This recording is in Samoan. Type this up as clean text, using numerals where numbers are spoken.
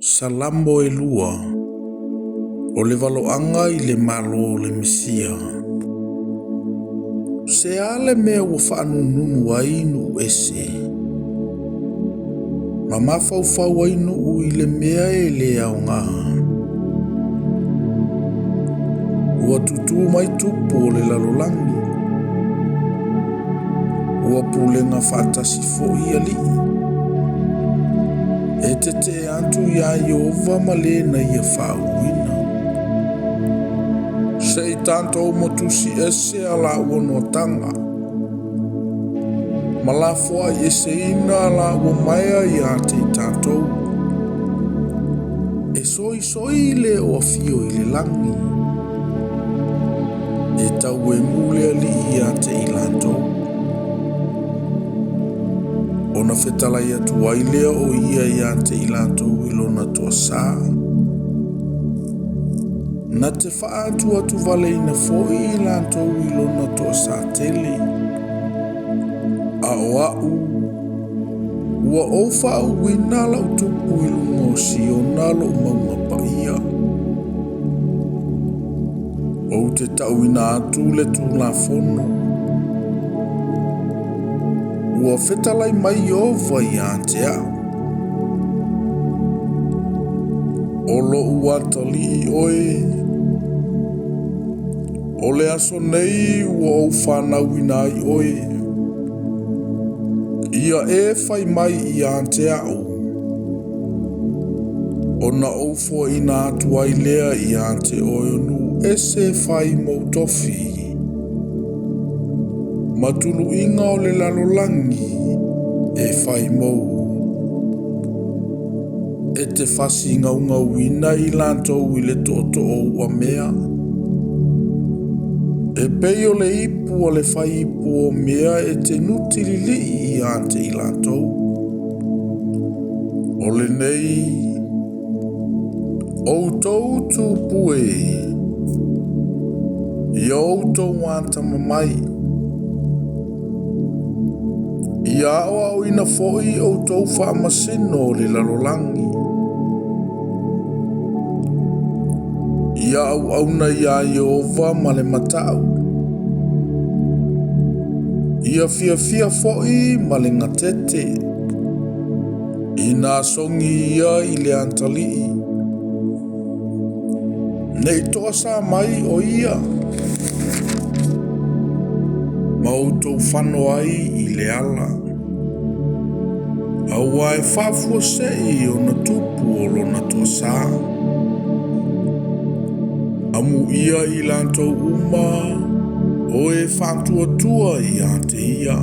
Salamo e lua, o le valoaga i le Malo o le Mesia. Se a le mea ua faanununu ai nuu ese, ma mafaufau ai nuu i le mea e le aoga. Ua tutū mai tupu o le lalolagi, ua pulega faatasi foi alii. E tetee atu iā Ieova ma le na ia faauluina. Se i tatou motusi ese a laua noataga, ma lafoai eseina a laua maea iā te i tatou. E soisoi le o afio i le lagi, e tauemu le alii ia te i latou. Ona fetalai atu ai lea o ia ia te i latou i lona toasā. Na te faaatuatuvaleina foi i latou i lona toasā tele. A o a'u, ua ou faauuina la'u tupu i luga o Siona lo'u mauga paia. Ou te tauina atu le Tulafono. Ua fetalai mai Ieova ia te a'u. O lo'u atalii oe, o le aso nei ua ou fanauina ai oe. Ia e fai mai ia te a'u, ona ou foaina atu ai lea ia te oe o nuu ese e fai mou tofi, ma tuluiga o le lalolagi e fai mou. E te fasigaugauina i latou i le tootoo uamea, e pei o le ipu a le faiipu o mea e te nuti lilii ia te i latou. O lenei, outou tupu e, ia outou atamamai, ia aoaoina foi outou faamasino o le lalolagi. Ia auauna iā Ieova ma le mata'u, ia fiafia foi ma le gatete, ina sogi ia i le atalii, nei toasā mai o ia, ma outou fano ai i le ala. Aua e faafuasei ona tupu o lona toasā. Amuia i latou uma o e faatuatua ia te ia.